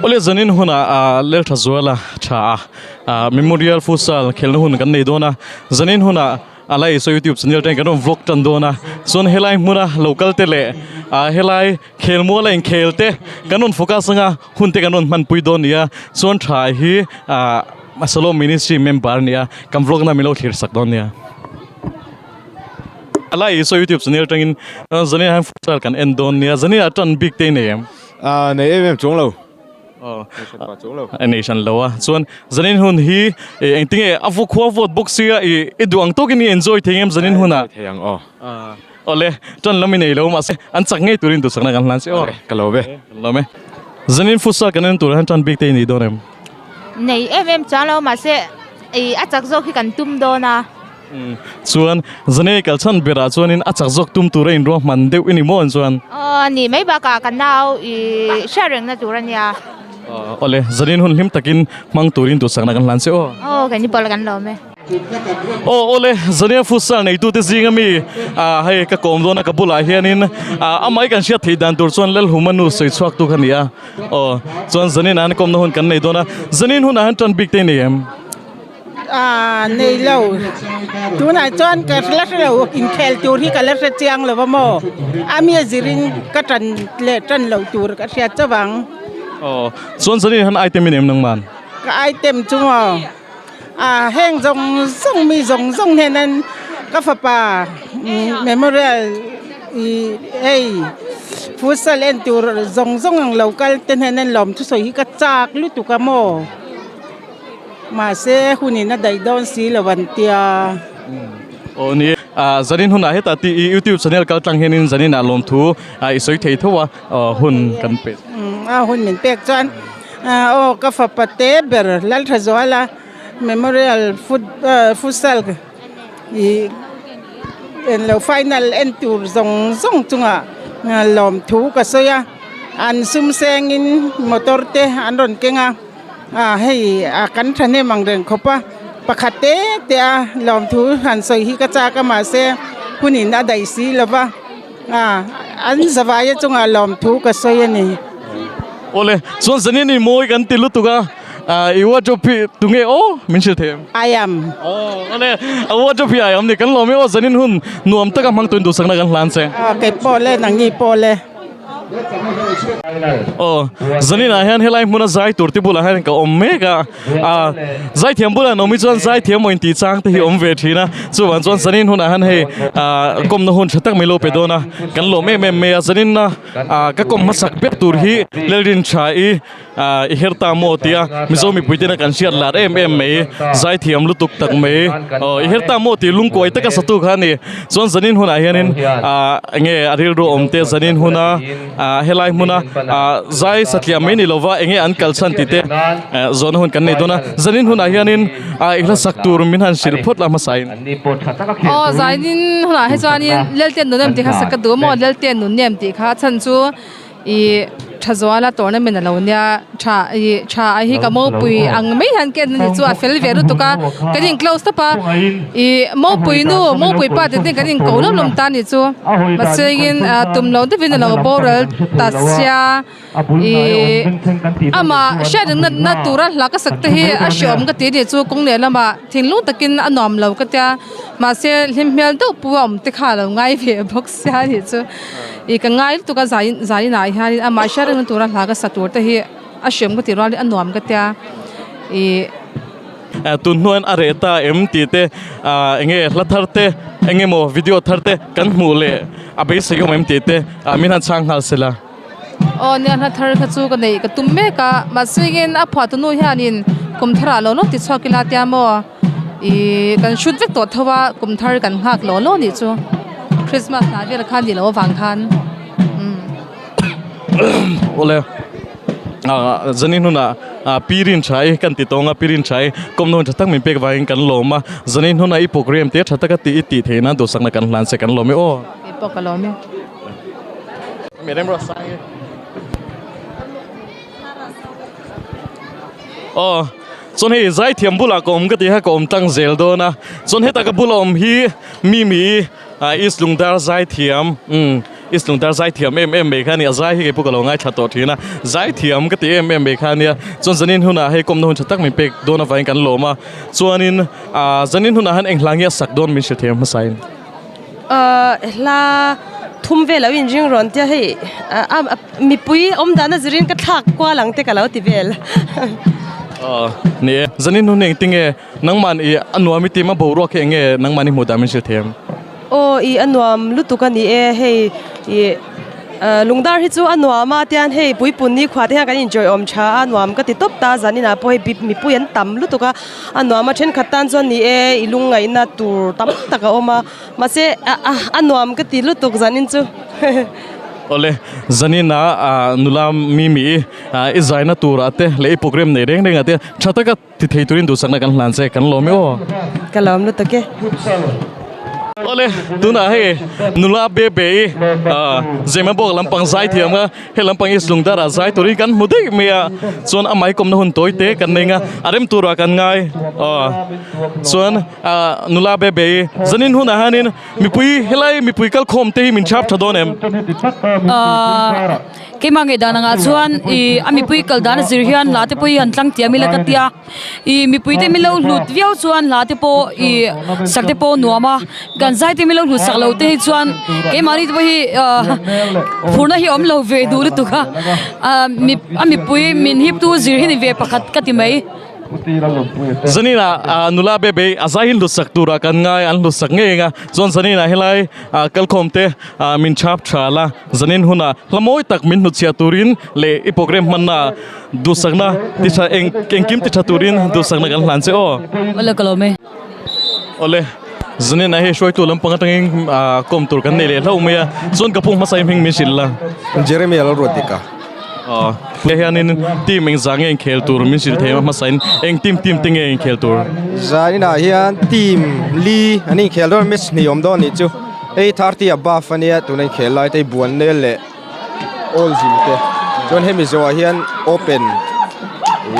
Awle zanin hunah ah Leltha Zuala tha a Memorial Futsal khelna hun kan nei dawn a, zanin hunah a la Isua YouTube channel atangin kan rawn vlog tan dawn a, chuan helai hmuna lo kal te leh ah helai khelmual a inkhel te kan rawn focus anga hun te kan rawn hmanpui dawn a ni a, chuan tha hi ah Salom Ministry member a ni a, kan vlog na min lo thlir sak dawn a nia. A la Isua YouTube channel atangin zanin ah hian futsal kan en dawn a nia, zanin ah tan bik te i nei em? Ah nei em em chuang lo. A nei hran lo a, chuan zanin hun hi engtinge a khua vawt bawk sia i i duh ang tawkin i enjoy thei em zanin hunah? Thei ang aw. Awle, tan lam i nei lo mahse an chak ngei turin duhsakna kan hlan che aw. Ka lo ve. Ka lo ve. Zanin futsal kan en tur hian tan bik te i nei dawn em? Nei em em chuang lo mahse i a chak zawk hi kan tum dawn a. Chuan Zane kal chhan berah chuanin a chak zawk tum tura inruahman deuh i ni maw an chuan? Aw ni mai bakah ka nau i hriat rengna tur a nia. Awle, Zanin hun hlim takin hmang turin duhsakna kan hlan che aw. Aw kan inpawlh kan lawm e. Aw awle, Zane futsal neitute zinga mi hei ka kawm dawn a ka bulah hianin amah i kan hriat theih dan tur chuan Lalhuma nu sawi chhuak tu kha ni a. Aw chuan Zanin ah hian kawmna hun kan nei dawn a, Zanin hunah hian tan bik te i nei em? Ah nei lo tunah chuan ka la hre lo inkhel tur hi ka la hre chiang lo va maw a mi a zirin ka tan leh tan loh tur ka hriat chauh ang. Aw chuan zanin han item i nei em nangman? Ka item chu maw ah heng zawng zawng mi zawng zawng hnen an ka fapa memorial ih hei futsal en tur zawng zawng ang lo kal te hnen an lawm thusawi hi ka chak lutuk a maw. Mahse hunin a daih dawn si lo an tia. Aw ni a zanin hunah hetah tih i youtube channel kal tlang hianin zaninah lawmthu i sawi thei tho a hun kan pe. A hun min pek chuan aw ka fapa te ber Lalthazuala memorial foot futsal i englo final en tur zawng zawng chungah lawmthu ka sawi a an sum sengin motor te an rawn keng a. Ah hei a kan thahnem ang reng khawp a pakhat te te a lawmthu han sawi hi ka chak a mahse hunin a daih si lo va ah an zavaia chungah lawmthu ka sawi a ni. Awle chuan zanin i mawi kan ti lutuk a ah i wardrobe hi tunge aw min hrilh thei em? I am. Aw awle a wardrobe hi I am ni kan lawm e aw zanin hun nuam taka hmang tuin duhsakna kan hlan che. Ah kei pawh le nangni pawh le. Aw zaninah hian helai hmuna zai tur te bulah hian ka awm mek a ah zaithiam bulah an awm hi chuan zaithiam maw intih chang te hi awm ve thin a chuvang chuan zanin hunah hian hei ah kawmna hun tha tak mai lo pe dawn a kan lawm em em mai a zanin a ah ka kawm hmasak ber tur hi Lalrinchhai I her ta maw tia Mizo mipui tena kan hriat lar em em mai zaithiam lutuk tak mai aw i her ta maw tih lungkuai taka satu kha a ni chuan zanin hunah hianin ah enge a rilru awm te zanin huna ah helai hmuna ah zai satliah mai ni lova enge an kal chhan tih te zawhna hun kan nei dawn a zanin hunah hianin ah i hla sak tur min han hrilh phawt la hmasa in. Aw zanin hunah hi chuanin Lalten Nunem tih kha sak ka duh maw Lalten Nunem tih kha a chhan chu Ih tha zuala tournament a lo nia tha ih tha a hi ka mopui ang mai hian ken a ni chu a fel ve lutuk a kan in close tawp a ih mopui nu mopui pa te ten kan in ko lawm lawm ta a ni chu mahse in tum lo deuhin a lo boral ta sia ih amah hriat reng na tura hla ka sak te hi a hreawm ka ti a ni chu kawng leh lamah thinlung takin a nuam lo ka tia mahse hlim hmel deuh pawh a awm te kha a lo ngai ve bawk sia a ni chu. Ih ka ngai lutuk a zai zai inah hianin amah hriat reng tura hla ka sa tur te hi a hriam ka tih rualin a nuam ka tia ih. Tun hnuaiin a reh ta em tih te ah enge hla thar te eng emaw video thar te kan hmuh leh a beisei awm em tih te ah min han chhang nghal sela. Aw nia hla thar kha chu ka neih ka tum mek a mahse engin a phuah tunu hianin kum tharah lo lo ti chhuak ila tia maw. Ihh kan shoot vek tawh tho a kum thar kan nghak lawh lawh nih chu Christmas hnah vel khan nih loh avang khan umm. Awle ah zanin hunah ah pi rin tha i kan ti tawng a pi rin tha i kawmna hun tha tak min pek vangin kan lawm a zanin hunah i program te tha taka tih i tih theih nan duhsakna kan hlan che kan lawm e aw. Kei pawh ka lawm e. Aw chuan hei zaithiam bulah ka awm ka tih kha ka awm tlang zel dawn a chuan heta ka bula awm hi Mimi ah East Lungdar zaithiam umm. East Lungdar zaithiam em em mai kha a ni a zai hi kei pawh ka lo ngaithla tawh thin a zaithiam ka ti em em mai kha a nia chuan zanin hunah hei kawmna hun tha tak min pek dawn avangin kan lawm a chuanin ah zanin hunah hian eng hla nge a sak dawn min hre thei ang hmasa in. Ahh hla thum vel lo inring rawn tia hei ah mipui awm dan a zirin ka thlak kual ang te ka lo ti vel. Aw ni e zanin hun hi engtinge Nangman i a nuam i tim a boruak hi enge nangman i hmuh dan min hrilh thei em? Aw i a nuam lutuk a ni e, hei i lungdar hi chu a nuam a tian hei puipun ni khuah te hian kan inchawi awm tha a nuam ka ti tawp ta zanin ah pawh hei mipui an tam lutuk a a nuam a thenkhat tan chuan ni e i lungngaihna tur tam tak a awm a mahse a nuam ka ti lutuk zanin chu. Awle zanin ah nula mimi i zaina tur ah te leh i program nei reng reng ah te tha taka Ti thei turin duhsakna kan hlan che, kan lawm e aw. Ka lawm lutuk e. Awle, tunah hei nula be be i Zemabawk lampang zai thiam a, hei lampang East Lungdar ah zai turin kan hmu daih mai a, chuan a mai kawmna hun tawi te kan nei nga, a rem turah kan ngai aw. Chuan nula be be i zanin hunah hianin mipui helai mipui kalkhawm te hi min chhap tha dawn em? Keimah ngei dan angah chuan ih a mipui kal dan a zir hian hla te pawh hi han tlang tiam ila ka tia ih mipui te min lo hlut viau chuan hla te pawh ih sak te pawh a nuam a kan zai te min lo hlut sak lo te hi chuan keimahni te pawh hi ah phurna hi a awm lo ve duh lutuk a ah a mipui min hip tu zir hi ni ve pakhat ka ti mai. Zanina ah nula be bei a zai hi hlutsak turah kan ngai an hlutsak ngei ang a chuan zanina helai ah kalkhawm te ah min chhap tha la zanin hunah hla mawi tak min hnutchhiah turin leh i program hmanna duhsakna ti tha eng engkim ti tha turin duhsakna kan hlan che aw. Awle ka lawm e. Awle zanina hei hruaitu lampang atangin ah kawm tur kan nei leh hlauh mai a chuan ka pu hmasa in hming min hrilh la. Jeremy a lo ruat dik a. Aw he hianin team eng zah nge inkhel tur min hrilh thei a hmasa in eng team team te nge inkhel tur. Zaninah hian team li an inkhel dawn match hnih awm dawn anih chu hei 30 above ania tuna inkhel lai te hi Buannel leh All Gym te chuan hemi zawhah hian Open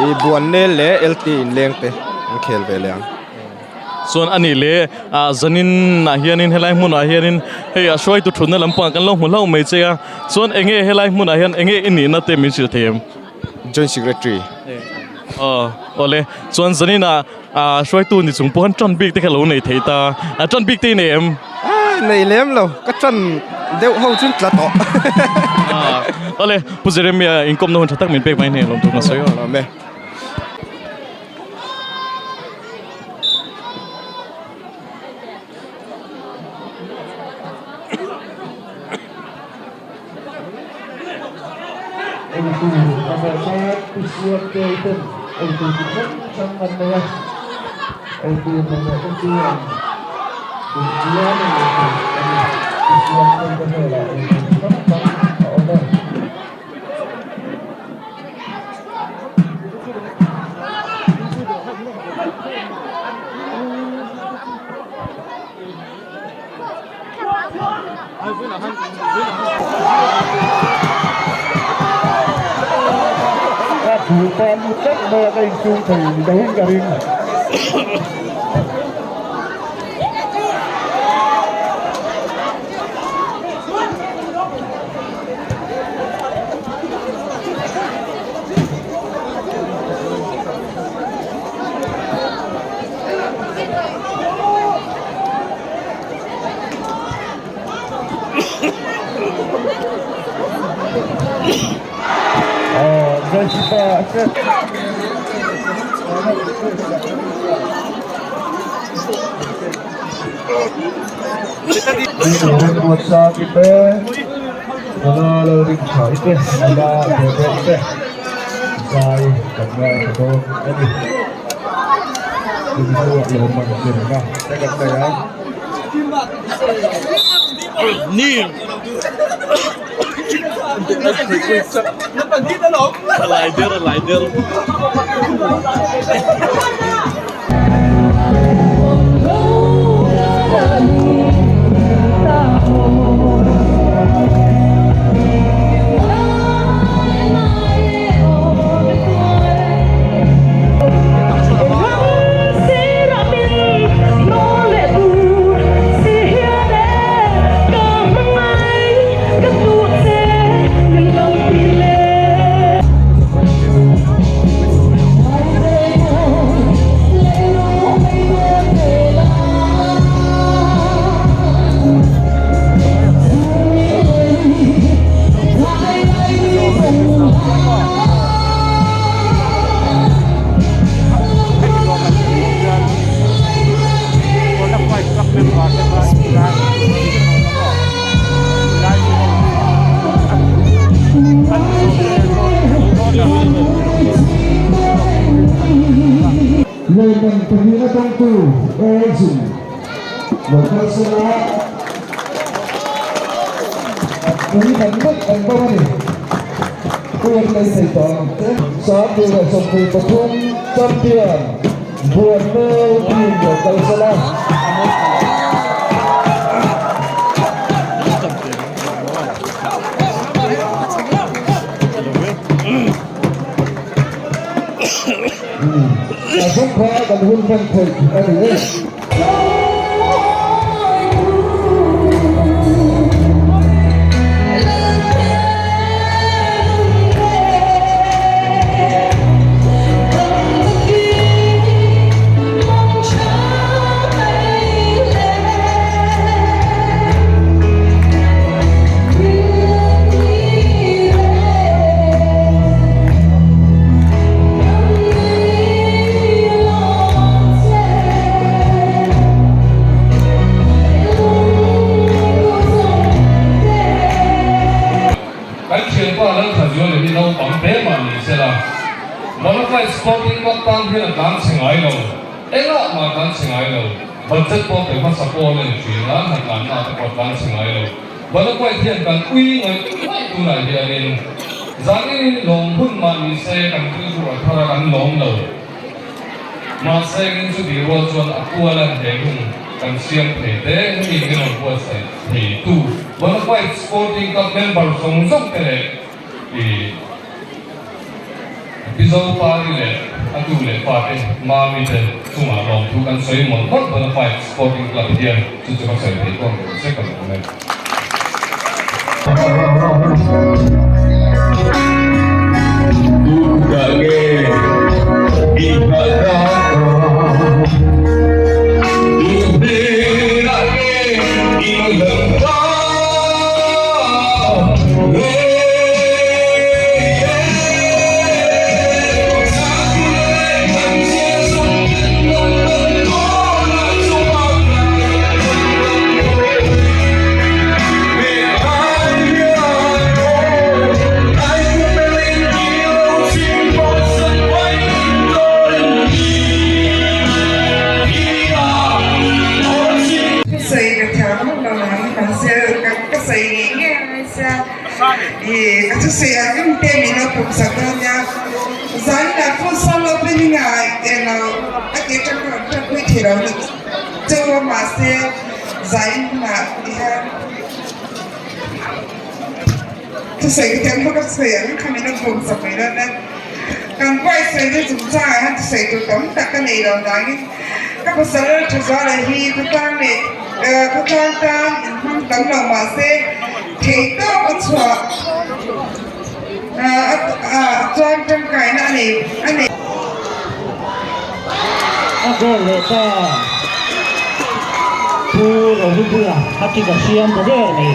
ih Buannel leh LT inleng te an khel ve leh ang. Chuan a nih leh ah zanin ah hianin helai hmunah hianin hei a hruaitu thutna lampangah kan lo hmu hlauh mai che a chuan eng nge helai hmunah hian eng nge i nihna te min hrilh thei em? Joint Secretary. Aw awle chuan zanin ah ah hruaitu ni chung pawh khan tan bik te kha lo nei thei ta a tan bik te i nei em? Nei lem lo ka tan deuh ho chu tla tawh. Awle Pu Jeremia inkawmna hun tha tak min pek mai hne lawm tur ka sawi aw. Lawm e. dawngtu Origin lo kal sela ui man vek an bo a ni. Ui an lei thei tawh ang. 2023 Champion Buannel team lo kal sela. A zawng kha kan hun hman theih a ni e. Kan thianpa Lalthazuala hi naupang hle mah ni sela, Bonafide Sporting Club tan hian a tlan chhe ngai lo, engah mah a tlan chhe ngai lo, budget pawh pe hmasa pawl a ni thin a, hna tlanna te pawh a tlan chhe ngai lo. Bonafide hian kan ui ngaih ngaih tunah hianin zanin lawm hun mah ni se kan rilru a thar a kan lawm lo. Mahse in chuti rual chuan a kuala he hun kan siam thei te hemi min rawn buatsaih thei tu Bonafide Sporting Club member zawng zawng te leh i Mizo party leh a tu leh pa te Mami te chungah lawmthu kan sawi mawlh mawlh Bonafide Sporting Club hian chu chu ka sawi thei tawk lo se ka lawm e. Sawi ka thiam lo lo ang mahse ka sawi ngei ngei a ngai sia ih ka thusawi ang em te min lo pawm sak dawn nia zaninah futsal opening ah englo a tih atang ka rawn tanpui thei lo chauh a mahse zain hunah hian thusawi ka thiam bawk a thusawi ang kha min lo pawm sak mai dawn nia kan buaitsawi na chungchangah hian thusawi tur tam tak ka nei lo vangin ka pasal Thazuala hi khawtlang leh khawtlang tan inhmang tam lo mahse theih tawk a chhuah chuan tangkaina a nei a nei. A goal leh ta Pu Rohlupuia a tik a siam ta der mai.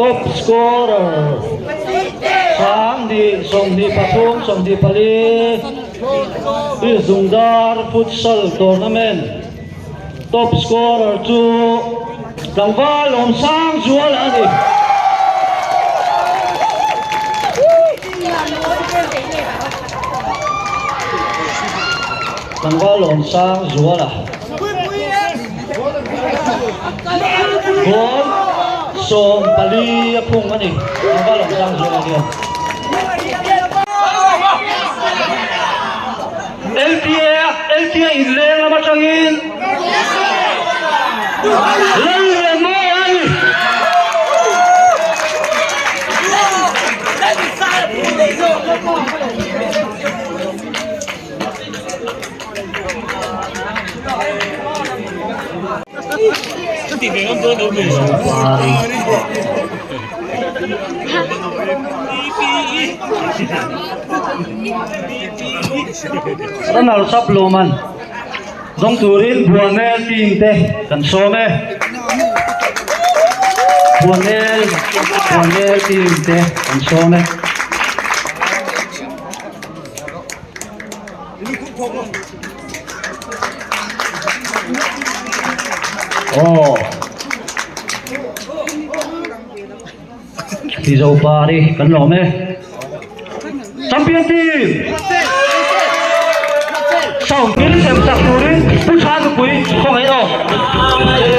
Top scorer 20 23 24 Zungdar Futsal Tournament Top scorer chu tlangval Awmsang Zual a ni. Tlangval Awmsang Zuala. Goal 14 a phung a ni. Tlangval Awmsang Zuala hian. LTA LTA inleng lam atangin Lallianmawi a ni. Runner sub lawman zawng turin Buanel team te kan sawm e. Buanel Buanel team te kan sawm e. Aw Mizo pari kan lawm e Champion team! Sound min sem sak turin Pu Tha nupui khawngaih aw.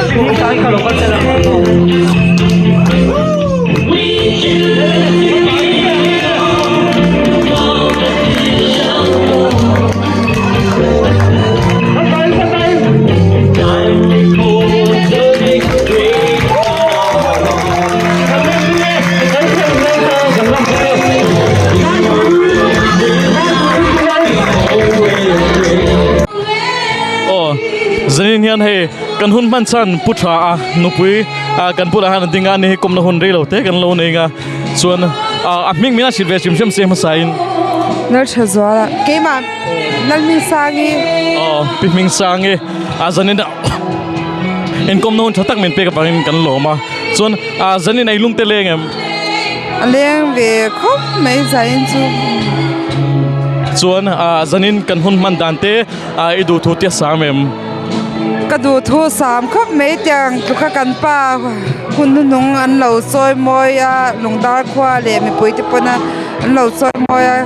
Pi Hming Sangi kha lo kal sela. Aw zanin hian hei kan hun hman chhan pu tha a nupui ah kan bulah hian a ding a ani hi kawmna hun rei lo te kan lo nei ang a chuan ah a hming min a hrilh ve hrim hrim se hmasa in. Laltha zuala keimah Lalhmingsangi. Aw pi Hmingsangi a zanin inkawmna hun tha tak min pek avangin kan lawm a chuan ah zanin a inlung te leng em? A leng ve khawp mai zanin chu. Chuan ah zanin kan hun hman dan te ah i duhthu te a sam em? Ka duhthu sam khawp mai tiang tluk a kan pa hun hnuhnung an lo chawi mawi a lungdar khua leh mipui te pawn a an lo chawi mawi a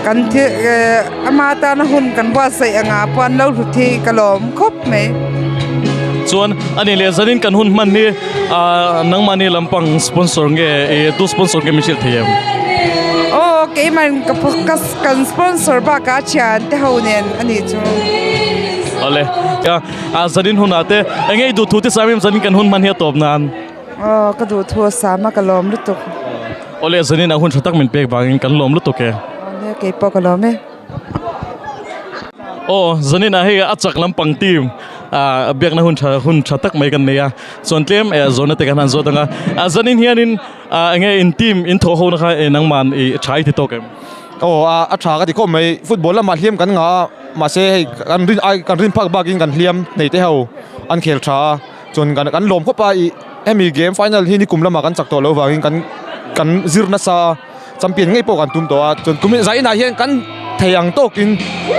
kan thil eh ama tana hun kan buatsaih angah pawh an lo hlut hi ka lawm khawp mai. Chuan ani leh zanin kan hun hman hi ah nangmahni lampang sponsor nge ih tu sponsor nge min hrilh thei em? Aw keimah ka kan sponsor bakah thian te ho nen a nih chu. Awle ah zanin hunah te eng nge i duhthu te sam em zanin kan hun hman hi a tawp nan? Aw ka duhthu a sam a ka lawm lutuk. Awle zanin ah hun tha tak min pek vangin kan lawm lutuk e. Awle keipawh ka lawm e. Aw zanin ah hei a chak lampang team ah biakna hun tha hun tha tak mai kan nei a chuan tlem eh zawhna te kan han zawt ang a ah zanin hianin ah enge in team in thawh ho na kha eh nangman ih tha i ti tawk em? Aw a a tha ka ti khawp mai football lamah hliam kan ngah a mahse hei kan rin ai kan rin phak bakin kan hliam nei te ho an khel tha a. Chuan kan kan lawm khawp a ih hemi game final hi nikum lamah kan chak tawh loh vangin kan kan zir nasa a champion ngei pawh kan tum tawh a chuan kum zainah hian kan thei ang tawkin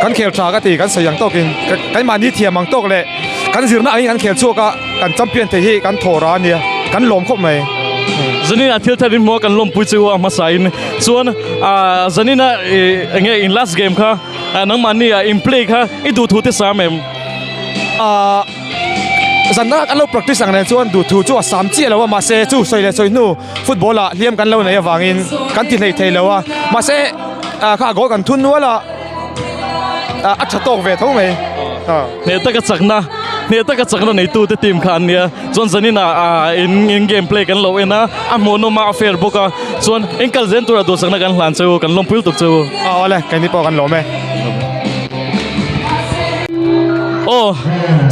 kan khel tha ka ti kan sawi ang tawkin keimahni thiam ang tawk leh kan zirna angin kan khel chhuak a kan champion thei hi kan thawh rah a nia kan lawm khawp mai. Zanina thil thar in hmuh a kan lawmpui chu a hmasa in chuan ah zanina ih enge in last game kha nangmahni ah in play kha i duhthu te sam em? Ah. Zan dangah kan lo practice ang nen chuan duhthu chu a sam chiah lo a, mahse chu sawi leh sawi hnu football ah hliam kan lo nei avangin kan ti hlei thei lo a, mahse kha goal kan thun nual a, a tha tawk ve tho mai. Hneh taka chakna, hneh taka chakna neitu te team kha an nia, chuan zanin ah in in game play kan lo en a, a hmuhnawm a, a fair bawk a, chuan in kal zel tura duhsakna kan hlan che u, kan lawmpui lutuk che u. Aw awle, keini pawh kan lawm e. Aw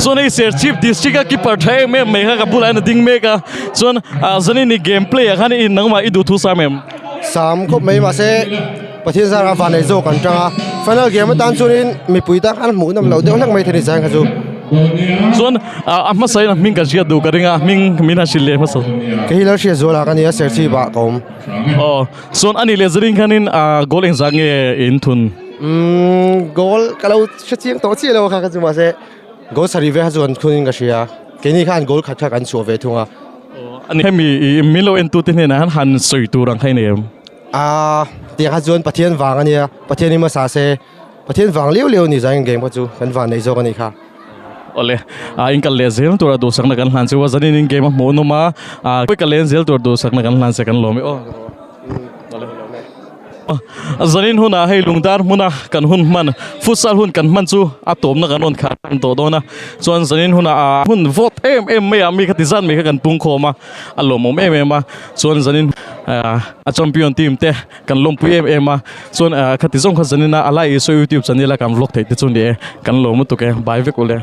chuan hei Serchhip district a keeper tha em em mai kha ka bulah hian a ding mek a chuan ah zanin i game play ah khan i nangmah i duh thu sam em? Sam khawp mai mahse Pathian zar a vanei zawk an tang a final game atan chuanin mipui tan khan hmuh nawm loh deuh hlek mai thei a ni zai kha chu. Chuan ah a hmasa in a hming ka hriat duh ka ring a hming min han hrilh leh hmasa. Kei hi Lalhriatzuala ka nia Serchhip ah ka awm. Aw. Chuan ani leh zarin khanin ah goal engzah nge in thun? Umm goal ka lo hre chiang tawh chiah lo a kha ka chu mahse goal sarih vel kha chu an thun in ka hria keini khan goal khat kha kan chhuah ve thung a. Aw ani hemi i min lo entu te hnenah hian han sawi tur ang kha i nei em? Aaa tiang kha chuan Pathian vang ania Pathian hi hmasa se Pathian vang liau liau a ni zain game kha chu kan van nei zawk a nih kha. Awle ah in kal leh zel tur a duhsakna kan hlan chu a zanin in game a hmuh nawm a ah kal leh zel tur duhsakna kan hlan che kan lawm e aw. Zanin hunah hei lungdar hmuna kan hun hman futsal hun kan hman chu a tawpna kan rawn khar tan tawh dawn a chuan zanin hunah ah hun vawt em em mai a mi kha ti zat mai kha kan pung khawm a a lawmawm em em a chuan zanin ah a champion team te Kan lawmpui em em a, chuan khati zawng kha zanin a Alai Isua youtube channel a kan vlog theih te chu ni e, kan lawm lutuk e, bye vek ule.